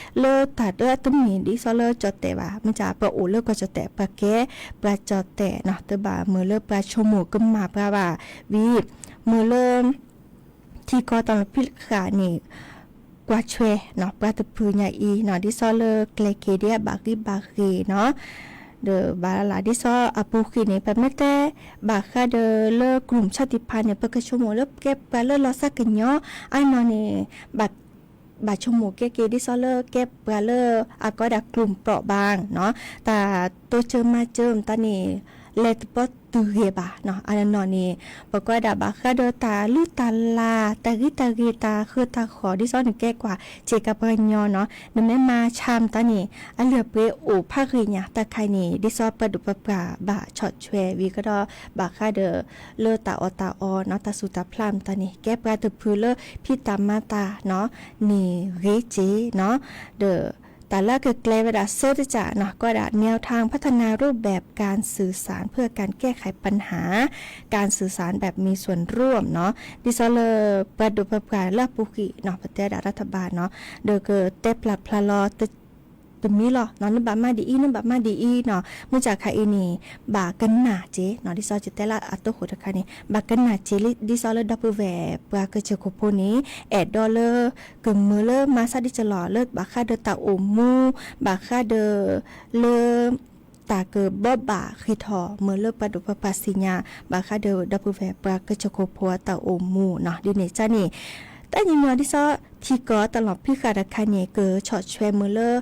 လီၤတံၢ်လီၤဆဲး ဒ်သိးလၢ ပှၤတိၢ်နီၣ်က့ၤပှၤကညီနီၤ ပှၤတိၢ်နီၣ်က့ၤလၢတၢ်ဒၢတမ့ၢ်ဒ်သိးလၢကၠီၣ်တဲာ်ဘၣ် မ့ၢ်ကပှၤအိၣ်လၢကီၢ်ကၠီၣ်တဲာ် ပှၤကဲပှၤကၠီၣ်တဲာ်နီၤ တဘၣ်မ့ၢ်လၢပှၤဆိကမိၣ်ကမၣ်ပှၤဘၣ် ဝံၤ မ့ၢ်လၢ ထံကီၢ်တၢ်လီၢ်ဖံးဃာ်န့ၣ် ကွၢ်ဆွဲနီၤ ပှၤတဖုညါအံၤနီၤ ဒ်သိးလၢကျဲက့ၤဒ်အဘၣ်ဂံၢ်ဘၣ်ဂ့ၤနီၤ ဒီးဘၣ်လၢ်လၢ် ဒ်သိးအပူၤကွံာ်န့ၣ် ပမ့ၢ်တဲ ဘၣ်ဃးဒီးလၢ กลุ่มชาติพันธุ์ န့ၣ် ပကဆိကမိၣ်လၢကဲပှၤလၢလီၤသးကညီၤ အနီၢ်န့ၣ် ဘၣ် ဘၣ်ဆိကမိၣ်ကဲက့ၤ ဒ်သိးလၢကဲပှၤလၢအကိးဒၣ် กลุ่มเปราะบาง နီၤ တၢ်တိစၢၤမၤစၢၤမတၤန့ၣ် လဲၤတပီတုၤဂ့ၤဘၣ်နီၤ အနီၢ်နီၢ်န့ၣ် ပကွၢ်ဒၣ်ဘၣ်ဃးဒီးတၢ်လုၢ်တၢ်လၢ် တၢ်ဂံၢ်တၢ်ဂ့ၤ တၢ်ဃၢတၢ်ဃီၣ် ဒ်သိးနကဲကွၢ် ဆ့ကၤပှၤကညီနီၤ နမ့ၢ်မၤဆါမတၤန့ၣ် အလုၢ်အပှ့ၤအိၣ်ဖးဂ့ၤညါ တၢ်ခါအံၤန့ၣ် ဒ်သိးပှၤဒိၣ်ပပှၢ်ဘၣ်ဆီၣ်ထွဲဝံၤကဒီး ဘၣ်ဃးဒီး လၢတၢ်အီၣ်တၢ်အီနီၤ တၢ်ဆူးတၢ်ဖျါမတၤန့ၣ် ကဲပှၤတဖုလၢဖံးတၢ်မၤတၢ်နီၤ န့ၣ်ဂ့ၤက့ၤနီၤ ဒီး တၢ်လၢကကျဲဝဲဒၣ် เสริม တကးနီၤ ကိးဒၣ် แนวทางพัฒนารูปแบบการสื่อสารเพื่อการแก้ไขปัญหา การสื่อสารแบบมีส่วนร่วม နီၤ ဒ်သိးလၢ ပှၤဒိၣ်ပပှၢ်လၢအပူၤကွံာ်နီၤ ပတဲဒၣ် รัฐบาล နီၤ ဒီးကတဲပျၢ်ဖျါလီၤ တမံၤလီၤ နဘၣ်မၤဒ်အံၤ နဘၣ်မၤဒ်အံၤနီၤ မုၢ်ကၢ်ခါအံၤန့ၣ် ဘၣ်ကနၣ်က့ၤနီၤ ဒ်သိးယတဲလၢအတိၢ်ဃိတခါန့ၣ် ဘၣ်ကနၣ်က့ၤလံ ဒ်သိးလၢဒီပုၢ်ဝဲၢ်ပှၤကစၢၢ်ခိၣ်ဖိန့ၣ် အဲၣ်ဒိးလၢ ကမၢလၢမၤဆါဒံးကလီၤ လၢဘၣ်ဃးဒီးတၢ်အိၣ်မူ ဘၣ်ဃးဒီး လၢ တၢ်ကဘီဘၣ်ဃ့ၢ်ထီၣ် မၢလၢပှၤဒိၣ်ပပှၢ်စံၣ်ညါ ဘၣ်ဃးဒီးဒီပုၢ်ဝဲၢ်ပှၤကစၢၢ်ခိၣ်ဖိအတၢ်အိၣ်မူနီၤ ဒ်န့ၣ်ကါန့ၣ် တၢ်ညီညီဒ်သိး ထံကီၢ်တၢ်လီၢ်ဖံးဃာ်တခါန့ၣ် ကဆီၣ်ထွဲမၢလၢ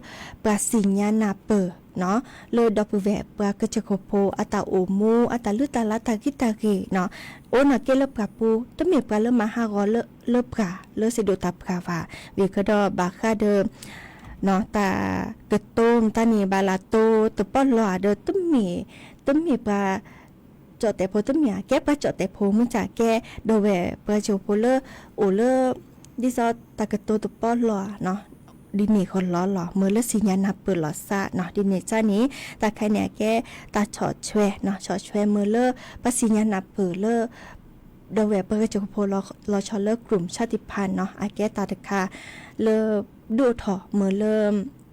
ပှၤစံၣ်ညါနၢ်ပၢၢ်နီၤ လၢဒီပုၢ်ဝဲၢ်ပှၤကစၢၢ်ခိၣ်ဖိအတၢ်အိၣ်မူ အတၢ်လုၢ်တၢ်လၢ် တၢ်ဂံၢ်တၢ်ဂ့ၤနီၤ အိၣ်နီၢ်က့လၢပှၤပူၤ တမ့ၢ်ပှၤလၢမၤဟးဂီၤလၢ လၢပှၤလၢစံးဒိၣ်တၢ်ပှၢ်ဘၣ် ဝံၤကဒီးဘၣ်ဃးဒီး တၢ်ကတိၤမတၤန့ၣ် ဘၣ်လၢတိၤတပီၢ်လီၤဒီး တမ့ၢ် တမ့ၢ်ပှၤ ကၠီၣ်တဲာ်ဖိတမ့ၢ်ဧါ ကဲပှၤကၠီၣ်တဲာ်ဖိ မုၢ်ကၢ်ကဲ ဒီပုၢ်ဝဲၢ်ပှၤကစၢၢ်ခိၣ်ဖိလၢ အိၣ်လၢ ဒ်သိးတၢ်ကတိၤတပီၢ်လီၤနီၤ ဒ်န့ၣ်ဃီလီၤလီၤ မၢလၢစံၣ်ညါနၢ်ပၢၢ်လီၤသးနီၤ ဒ်န့ၣ်ကါန့ၣ် တၢ်ခါန့ၣ်အကဲ တၢ်ဆီၣ်ထွဲနီၤ ဆီၣ်ထွဲမၢလၢ ပှၤစံၣ်ညါနၢ်ပၢၢ်လၢ ဒီပုၢ်ဝဲၢ်ပှၤကစၢၢ်ခိၣ်ဖိလီၤဆီလၢ กลุ่มชาติพันธุ์ နီၤ အကဲတၢ်တခါ လၢ ဒုးအိၣ်ထီၣ်မၢလၢ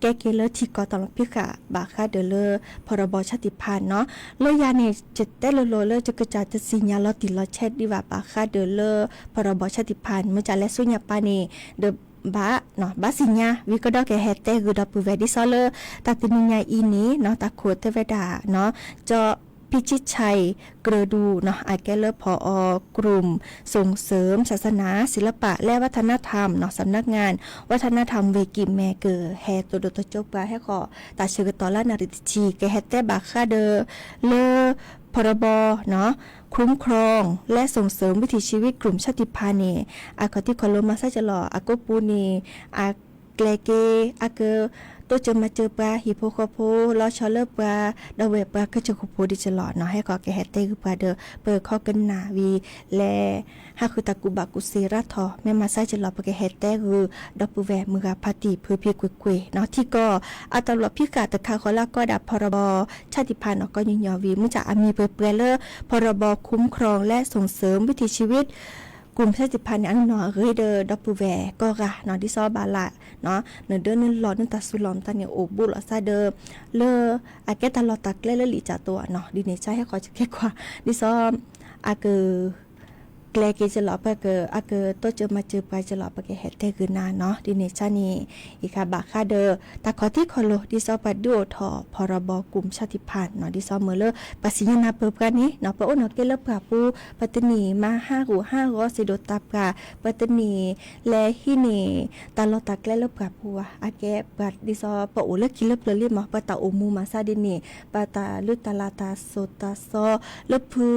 ကဲက့ၤလၢထံကီၢ်တၢ်လီၢ်ဖံးဃာ် ဘၣ်ဃးဒီးလၢ พรบชาติพันธุ์ နီၤ လၢယၤန့ၣ် ယတဲလိၤလိၤလၢယကစၢ်တစံၣ်ညါလီၤတံၢ်လီၤဆဲးဒံးဘၣ် ဘၣ်ဃးဒီးလၢ พรบชาติพันธุ์ မ့ၢ်ကၢ်လဲၤဆူညါပၢ်န့ၣ် ဒီးဘၣ် ဘၣ်စံၣ်ညါ ဝံၤကဒီးကဟဲတဲဂုာ်ဒီပုၢ်ဝဲၢ် ဒ်သိးလၢ တၢ်တနံၤညါအံၤန့ၣ်နီၤ တၢ်ခိၣ်တဲဝဲဒၣ် ကၠီ พิชิตชัย เกลือดู နီၤ အကဲလၢ ผอ กลุ่มส่งเสริมศาสนา ศิลปะและวัฒนธรรม နီၤ สำนักงานวัฒนธรรม ဝ့ၢ်ကံၢ်မဲၢ် ကဟဲသိၣ်ဒိၣ်သကိးပှၤဟဲဃီၤ တၢ်ဆၢကတီၢ်လၢနၣ်ရံၣ်တဆံ ကဟဲတဲဘၣ်ဃးဒီး လၢ พรบ နီၤ คุ้มครองและส่งเสริมวิถีชีวิตกลุ่มชาติพันธุ์ န့ၣ် အခီၣ်ထံးခီၣ်လိၤမၤဆါကလီၤ အကိးပူၤန့ၣ် အကျဲက့ၤ အက တိစၢၤမၤစၢၤပှၤဟံၣ်ဖိဃီဖိ လီၤဆီလၢပှၤ ဒီးဝဲပှၤကစၢၢ်ခိၣ်ဖိဒ်ကလီၤနီၤ ဟဲဃီၤကဟဲတဲဂ့ၤပှၤဒီး ပကခီကနၣ်ဝံၤ လဲၤ ဟးဃုတၢ်ကူၣ်ဘၣ်ကူၣ်သ့ရၤထီၣ် မ့ၢ်မၤစၢ်ကလီၤ ပကဟဲတဲဂ့ၤ ဒီပုၢ်ဝဲၢ်မုၢ်ဂၤဖါတံၢ်ဖုဖံကွ့ၢ်ကွ့ၢ်နီၤ ထံကီၢ် အတၢ်လီၢ်ဖံးဃာ်တခါဃီလၢအကိးဒၣ် ဖီရီဘီ ဆၣ်တံၢ်ဖါနီၤ ကီညီညီဝံၤ မုၢ်ဆၣ်အမံၤပှဲၤပှဲၤလၢ ဖီရီဘီ คุ้มครองและส่งเสริมวิถีชีวิต กลุ่มชาติพันธุ์ န့ၣ် အနီၢ်နီၢ်အဂ့ၤဒီး ဒီပုၢ်ဝဲၢ်ကိးဂၤနီၤ ဒ်သိးဘၣ်လၢ နဒၢနလီၢ်နတၢ်စူၤလီၢ်မတၤန့ၣ် အိၣ်ဘူးလိာ်သးဒီး လၢ အကဲတၢ်လီၢ်တၢ်ကျဲလၢလံာ်ကၠၢ်တိၤနီၤ ဒ်န့ၣ် ဆါဟဲဃီၤကဲကွၢ် ဒ်သိး အက ကျဲက့ၤကလီၤ ပက အကတိစၢၤမၤစၢၤပှၤကလီၤ ပကဟဲတဲဂ့ၤနၤနီၤ ဒ်န့ၣ်ဆါန့ၣ် ယကဘၣ်ဃးဒီး တၢ်ခီၣ်ထံးခီၣ်လိၤ ဒ်သိးပှၤဒုးအိၣ်ထီၣ် ဖီရီဘီ กลุ่มชาติพันธุ์ နီၤ ဒ်သိးမ့ၢ်လၢ ပှၤစံၣ်ညီၣ်နၢ်ပၢၢ်ပှၤန့ၣ်နီၤ ပအိၣ်နီၣ်က့လၢပှၤပူၤ ပတန့ၢ်မၤဟးဂူာ်ဟးဂီၤစံးဒိၣ်တၢ်ပှၤ ပတန့ၢ် လဲၤဟံးန့ၢ် တၢ်လီၢ်တၢ်ကျဲလၢပှၤပူၤဘၣ် အကဲပှၤဒ်သိး ပအိၣ်လၢခံလၢပျၢၤလံမး ပတၢ်အိၣ်မူမၤစၢ်ဒ်န့ၣ် ပတၢ်လုၢ်တၢ်လၢ်တၢ်စိၤတၢ်စီ လၢဖု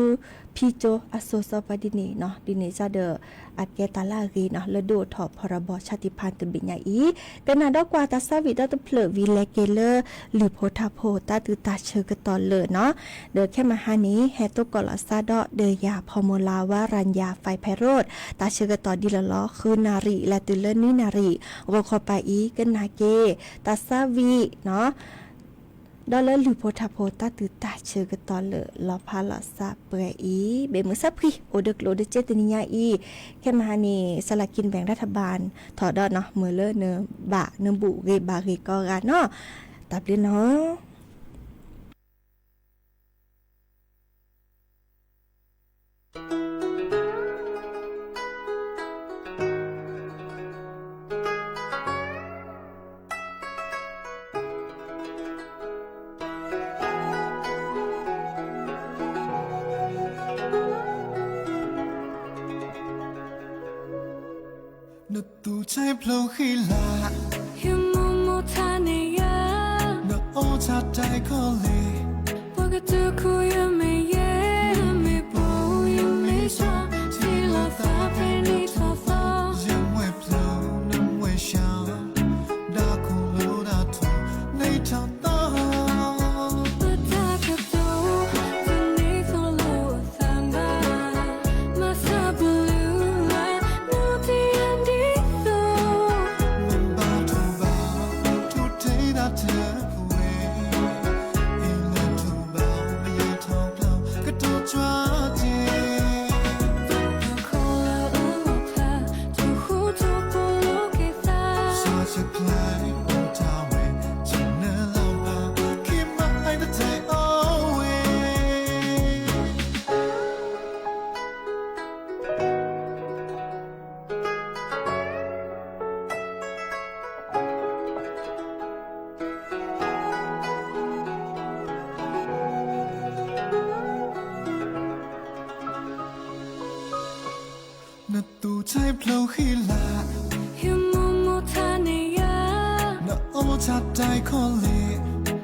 ဖံကၠိအစိၤစီၤပှၤဒ်န့ၣ်နီၤ ဒ်န့ၣ်စၢ်ဒီး အကဲတၢ်လၢအဂ့ၤနီၤ လၢဒုးအိၣ်ထီၣ် ဖီရီဘီ ဆၣ်တံၢ်ဖါ တဘ့ၣ်ညါအံၤ ကနၣ်ဒီးကွၢ်တၢ်ဆါဝံၤဒီတဖျၢၣ်ဝံၤ လဲၤက့ၤလၢ လုၢ်ဖိထါဖိ တၢ်သူၣ်တၢ်ဆၢကတီၢ်လၢာ်နီၤ ဒီးခဲမုၢ်ဟါန့ၣ် ဟဲသကိးလီၤသးဒီး ဒီးယၤဖီမုၢ်လါ ဝါရၤယၤ ဖဲးဖဲးရိး တၢ်ဆၢကတီၢ်ဒ်လီၢ်လီၤ ဃုနၣ်ရံၣ် လၢတုၤလၢနွံနၣ်ရံၣ် ဂီၤခီပၤအံၤ ကနၣ်က့ၤ တၢ်ဆါဝံၤနီၤ ဒီးလၢလုၢ်ဖိထါဖိ တၢ်သူၣ်တၢ်ဆၢကတီၢ်လၢာ် လီၤဖးလီၤစၢ်ပှဲၤအံၤ ဘ့ၣ်မုၢ်ဆါဖှံ အိၣ်ဒီးကျိၣ်ဒီးစ့တနံၤညါအံၤ ခဲမုၢ်ဟါန့ၣ် စလၤကံၢ်ဘၣ်ရၤထၢၣ်ဘၣ် ထီၣ်ဒီးနီၤ မ့ၢ်လၢနဘၣ်နဘူၣ်ဂ့ၤဘၣ်ဂ့ၤကိးဂၤနီၤ တၢ်ဘျုးနီၤ နသူၣ်ဆဲးဖျိးဃံလၤ ယမိၢ်မိၢ်ထါန့ၢ်ယၤ နအိၣ်ဆၣ်တၢ်ခီလ့ၣ် ပှၤကတၢၢ်ခိၣ်ယမ့ၢ်ယဲ ယမ့ၢ်ပိာ်ယမ့ၢ်ဆှီ ထံၣ်လိာ်သးဖဲန့ၣ်ထီၣ်သီ ယမွဲၢ်ဖျိးနမွဲၢ်ဆှီ ဒီးခိၣ်လိၤဒီးထူၣ်န့ၢ်ထီၣ်သီ ပတၢ်ကတိၤ တန့ၢ်သိၣ်လိသးဘၣ် မၤစၢ်ပလုၢ်လၢ် နတယၤဒ်သိး မ့ၢ်ဘၣ်ထိၣ်ဘၣ် ထိၣ်ထံတၢ်တပှဲၤ အ့ၣ်လၢထိၣ်ဘၣ် မယဲၢ်ထီၣ်ကျီ ကတိၤကွၢ်တ့ၢ် ခိၣ်လၢအလီၤဖး ထိၣ်ဃူထိၣ်ဖိးလိာ်က့ၤသး စှၤဆၢကျါအိၣ်တၢ်ဝဲ ဆနၢလီၤပာ် ခံမၤအတတဲအီဝဲ နသူၣ်ဆဲးဖျိးဃံလၤ ယမိၢ်မိၢ်ထါန့ၢ်ယၤ နအိၣ်ဆၣ်တၢ်ခီလ့ၣ်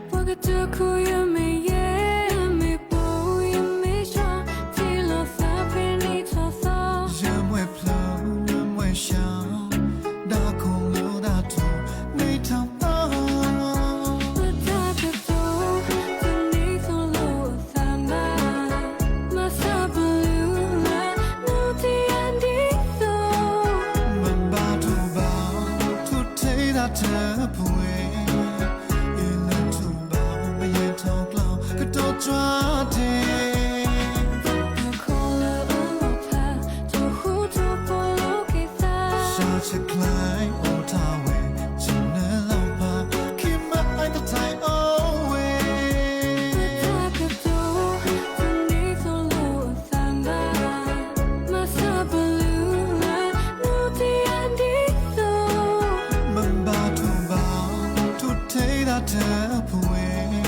ပှၤကတၢၢ်ခိၣ်ယမ့ၢ်ယဲ ယမ့ၢ်ပိာ်ယမ့ၢ်ဆှီ ထံၣ်လိာ်သးဖဲန့ၣ်ထီၣ်သီ ယမွဲၢ်ဖျိး ယမွဲၢ်ဆှီ ဒီးခိၣ်လိၤဒီးထူၣ်န့ၢ်ထီၣ်သီ ပတၢ်ကတိၤ တန့ၢ်သိၣ်လိသးဘၣ် မၤစၢ်ပလုၢ်လၢ် နတယၤဒ်သိး မ့ၢ်ဘၣ်ထိၣ်ဘၣ် ထိၣ်ထံတၢ်တပှဲၤ အ့ၣ်လၢထိၣ်ဘၣ် မယဲၢ်ထီၣ်ကျီ ကတိၤကွၢ်တ့ၢ် ခိၣ်လၢအလီၤဖး ထိၣ်ဃူထိၣ်ဖိးလိာ်က့ၤသး စှၤဆၢကျါအိၣ်တၢ်ဝဲ ဆနၢလီၤပာ် ခံမၤအတတဲအီဝဲ ပတၢ်ကတိၤ တန့ၢ်သိၣ်လိသးဘၣ် မၤစၢ်ပလုၢ်လၢ် နတယၤဒ်သိး မ့ၢ်ဘၣ်ထိၣ်ဘၣ် ထိၣ်ထံတၢ်တပှဲၤ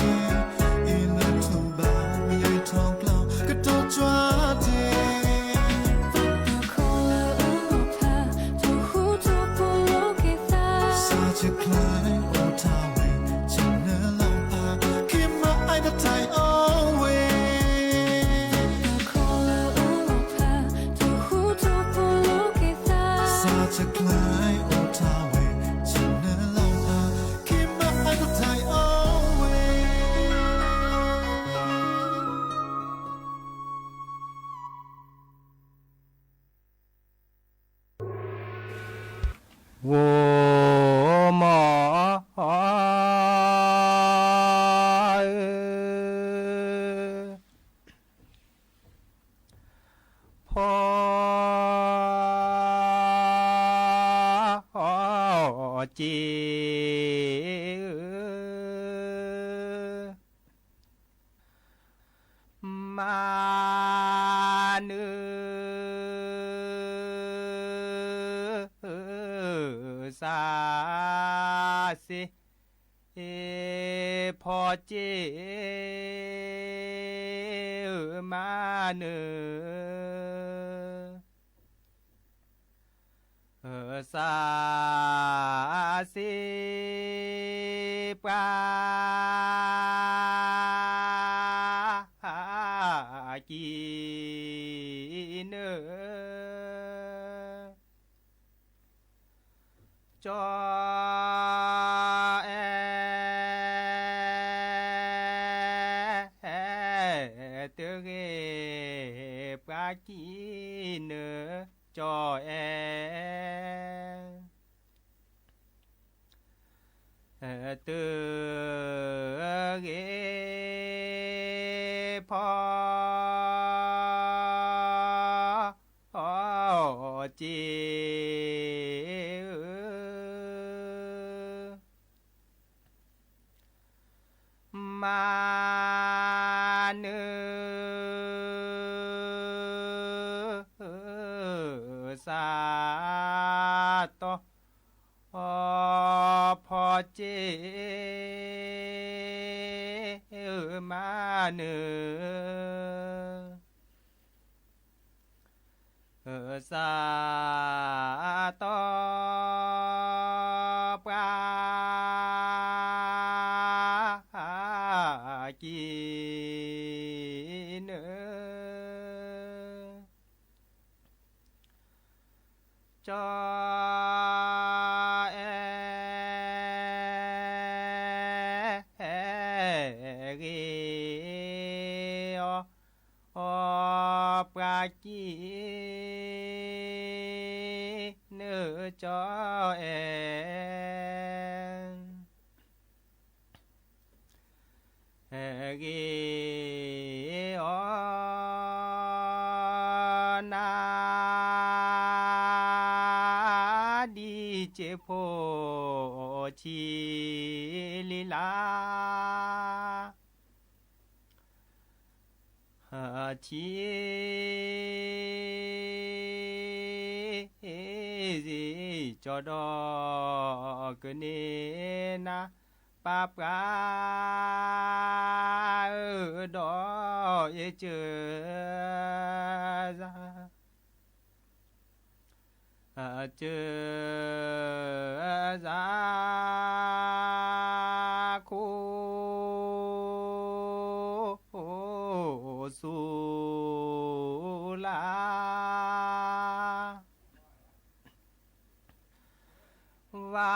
အ့ၣ်လၢထိၣ်ဘၣ် မယဲၢ်ထီၣ်ကျီ ကတိၤကွၢ်တ့ၢ် ခိၣ်လၢအလီၤဖး ထိၣ်ဃူထိၣ်ဖိးလိာ်က့ၤသး စှၤဆၢကျါအိၣ်တၢ်ဝဲ ဆနၢလီၤပာ် ခံမၤအတတဲအီဝဲ ခိၣ်လၢအလီၤဖး ထိၣ်ဃူထိၣ်ဖိးလိာ်က့ၤသး စှၤဆၢကျါအိၣ်တၢ်ဝဲ ဆနၢလီၤပာ် ခံမၤအ ဖီက့ဧၢ, မၤနၢၤ စးစ့ ဖီက့ မၤနၢၤ စး စ့ ပှၤ ကံနၢၤ ကၠီအဲ တဂ့ၤ ပှၤကံနၢၤ ကၠီအဲ တဂ့ၤ ဖီ က့ မၤ နၢၤ စး တီ ဖီက့ မၤနၢၤ စး တီ ပှၤ ကံနၢၤ ကၠီအဲ ဂ့ၤအီၤ ပှၤကံ နၢၤ ကၠီအဲ ဂ့ၤအီၤ နၤ ဒ်စ့ဖိ ဆံလံလၢ် ဆံ ကၠီဒီးကန့ၢ်နၤ ပၢ်ပှၤ ဒီးအ့ၣ် ကၢၤစၢ် ကၢၤစၢ် ခိၣ် စူၤလၢ် ဝါ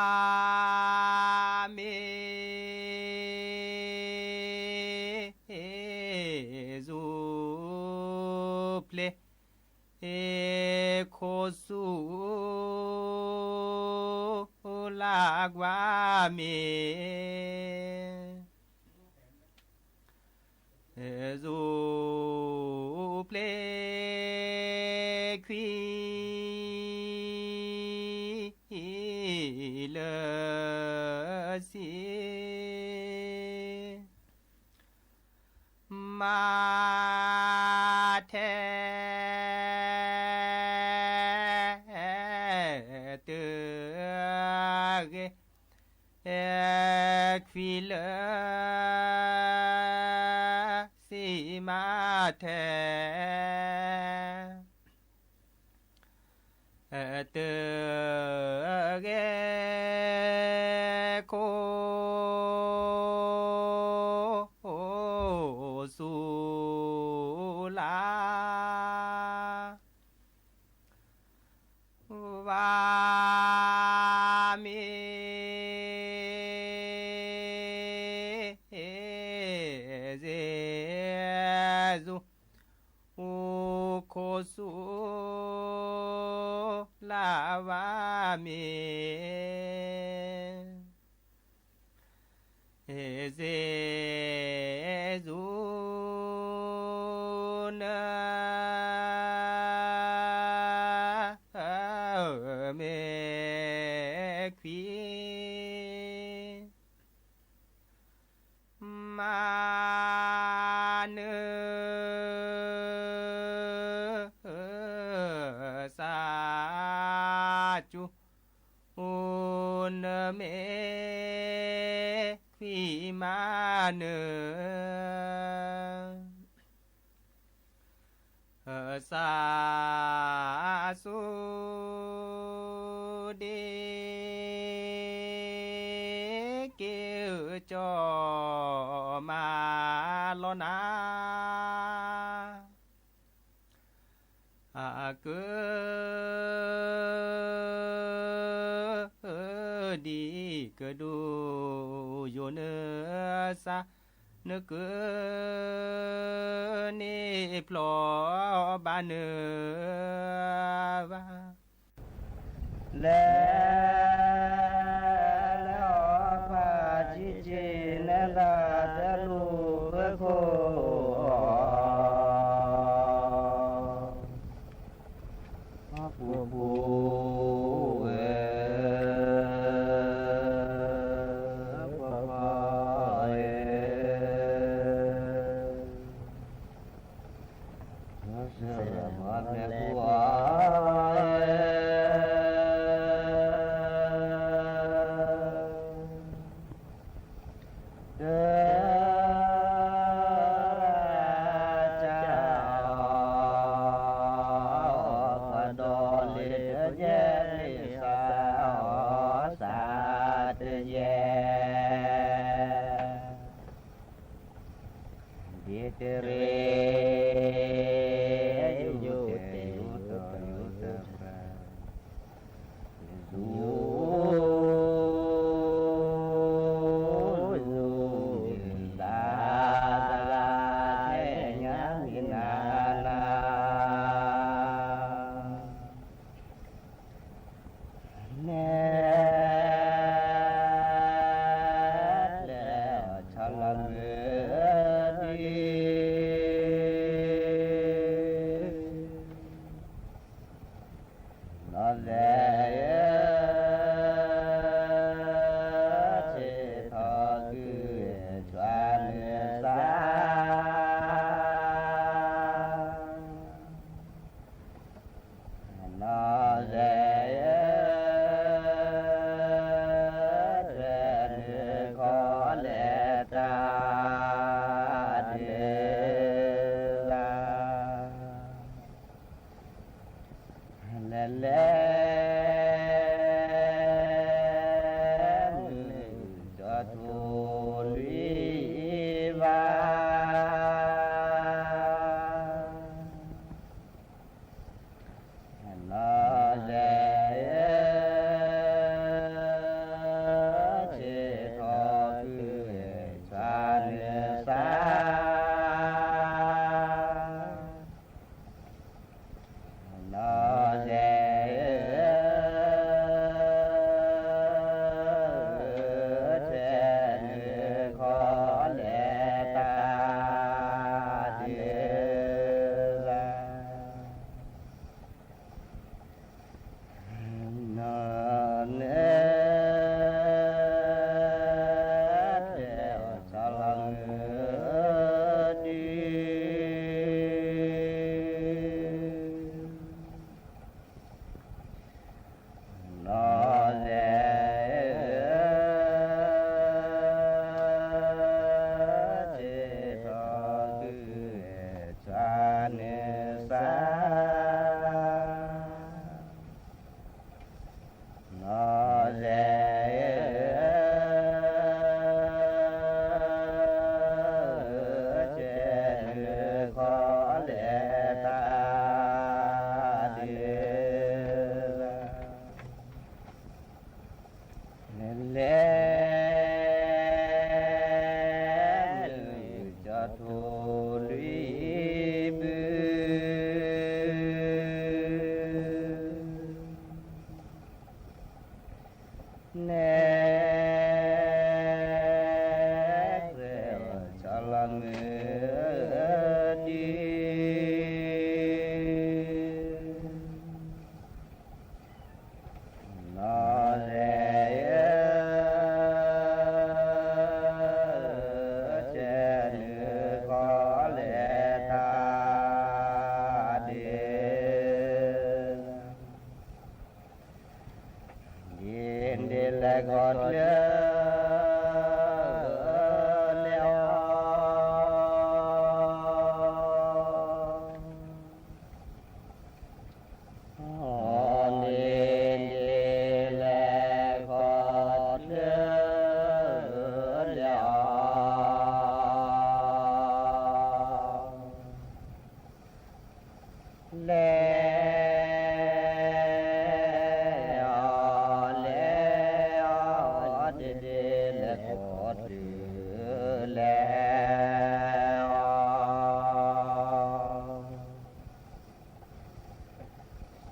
မ့ၢ် စူၤဖျဲး ခိၣ်စူၤ လၢ်ကွၢ်မ့ၢ် စူၤဖျဲး ခွံ လၢဆံ မၤထဲ တဂ့ၤ ခွံလၢဆံ မၤထဲ တဂ့ၤ ခိၣ် စူၤလၢ် ဝါမ့ၢ် စ့ စူၤ ခိၣ်စူၤ လၢ်ဝါမ့ၢ် စ့ စူၤ နၢၤ မ့ၢ် မ့ၢ်ခွံမးနုၤ စးစူၤ နမ့ၢ်ခွံမးနုၤ စးစူၤ ဒ်က့ၤကၠီၣ်မးလီၤနၤ အက ဒ်ကဒိၣ်ယိာ်နစၢ် နက န့ၢ်ဖျီၣ်ဘၣ်နုၤဘၣ် လဲၤ လဲၤအီၣ်ဖးဆံးဆံးန့ၣ် သးတလူၤဖၢခိၣ် ပူၤပူၤဝဲ ပပၢ်ဧၢ ဆၢမၤလဲၤပူၤဧၢ တၢ် ပဒီလ့တယဲၢ်လ့စး အီၣ်စးတယဲၢ် ဒ်တရ့ ယူၤတယူၤတယူၤတပၤ ယူၤ ယူၤ သးသလါ ခဲညါမံၤနၤနၤ နဲၣ် လဲၤဆီလီၤမုၢ်ဒံး နီၢ်သဲးဧၢ ဆ့ၣ်ထီၣ်ကုၢ် ဆွးနုာ်စၢ် နီၢ်သဲးဧၢ တၢ်နုာ်ခီလဲၤတၢ်ဒုးလၢ် လဲၤလဲၤ မုၢ်ကၠီၣ်ထူလွံၢ်ဘၣ် နီၢ်သဲးဧၢ ဆ့ၣ်ထီၣ်ကုၢ် ဆွးနုာ်စၢ် နီၢ်သဲးဧၢ တၢ်နုာ်ခီလဲၤတၢ်ဒုးလၢ် နီၢ်သဲး ဆီလီၤမုၢ်ဒံး နီၢ်သဲးဧၢ ဆ့ၣ်ထီၣ်ကုၢ် ဆွးနုာ်စၢ် နီၢ်သဲးဧၢ ဆ့ၣ်နုာ်ခီလဲၤတၢ်ဒုးလၢ် လဲၤလဲၤ မုၢ်ကၠီၣ်ထူလွံၢ်ဘုၣ် နဲၣ် ဆီလီၤမုၢ်ဒံး နီၢ်သဲး လဲၤခီၣ်ချၢ လဲၤအီၤ အီၤန့ၣ် လဲၤခီၣ်ချၢ လဲၤအီၤ လဲၤအီၤ လဲၤအီၤ တဒ့လဲၤခီၣ်တုၤ လဲၤ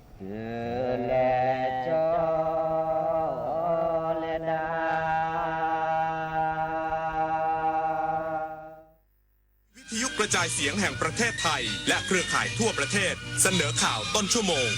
အီၤ တုၤလဲၤကၠီလဲၤဒၣ် วิทยุกระจายเสียงแห่งประเทศไทยและเครือข่ายทั่วประเทศเสนอข่าวต้นชั่วโมง